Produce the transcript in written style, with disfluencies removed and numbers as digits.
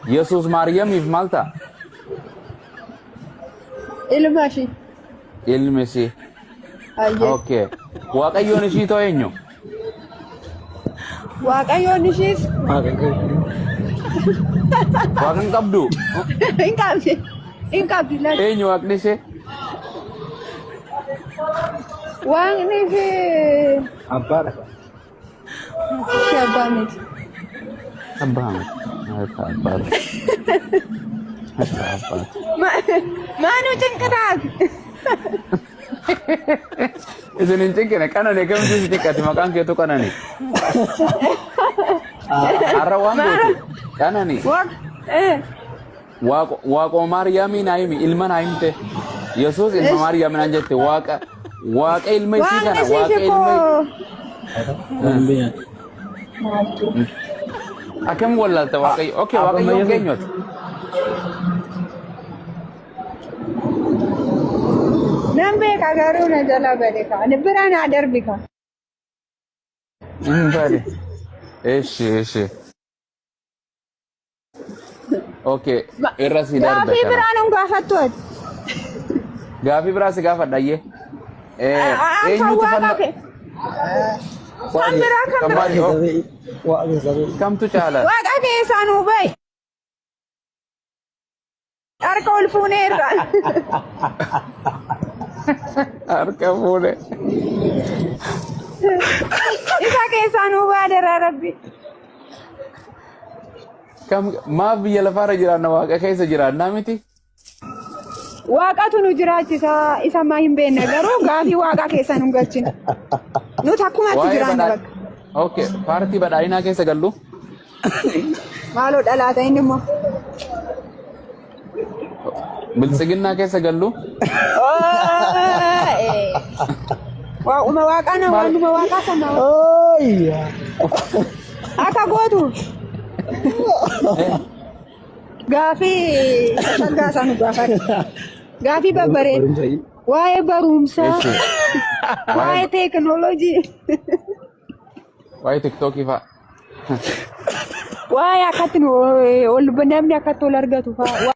Yesuus Maariyamiif maal ta'a? Ilma ishii. Ilmi ishii. Ayyee. Okay. Waaqayyoon ishii too eenyu? Waaqayyoon ishiis Waaqa hin qabdu. hin qabdi. Hin qabdi laata. Eenyu waaqni ishee? Waaqni ishee Abbaadha. ishee abbaa miti. Abbaa miti. Harka abbaati. Harka abbaati. Maanuu cinqitaati. Isin hin cinqine qanani akkamitti isin cinqati maqaan keetu qanani. Har'a waan goote qanani. Waaq eh Waaqoo Maariyaamii naa himi ilma naa himte. Yesuus ilma Maariyaamii naan jette waaqa waaqa ilma isii Waaqni kana isiif waaqa ilma koo akkam wallaalta waaqayyo. Okay waaqayyoon keenyoti. Nan beeka garuu na jala bade ka. Ani bira naa darbi ka. Hin bade. Eshi eshi. Okay irra si darbe Gaafii kana. biraa nun gaafattu ati. Gaafii biraa si gaafadha ayyee. Kan Eenyutu waaqa fannoo kee. Kan biraa kan kan biraa. maali? Kamtu caala? Waaqa keessaa nuu bahi. Harka ol fuuneerra. Harka fuune. Isa keessaa nuu baadaraa rabbi. Kam maaf biyya lafaarra jiraanna waaqa keessa jiraannaa miti? Waaqatu nu jiraachisa isa maa hin beekne garuu gaafii waaqaa keessa nu galchina. Nuti akkumatti Waa'ee jiraanna badhaa bakka. Okay, paartii badhaadhinaa keessa gallu. Maaloo dhalaata inni immoo. Biltsiginnaa keessa gallu. Waaquma waaqaa na waanuma waaqaa sana akka gootu gaafii shaggaa isaa nu gaafate. Gaafii babbareeda. Waa'ee barumsaa, waa'ee teekinooloojii, Waa'ee tiktookii fa'a. Waa'ee akkatti nu ol namni akkatti ol argatu fa'a.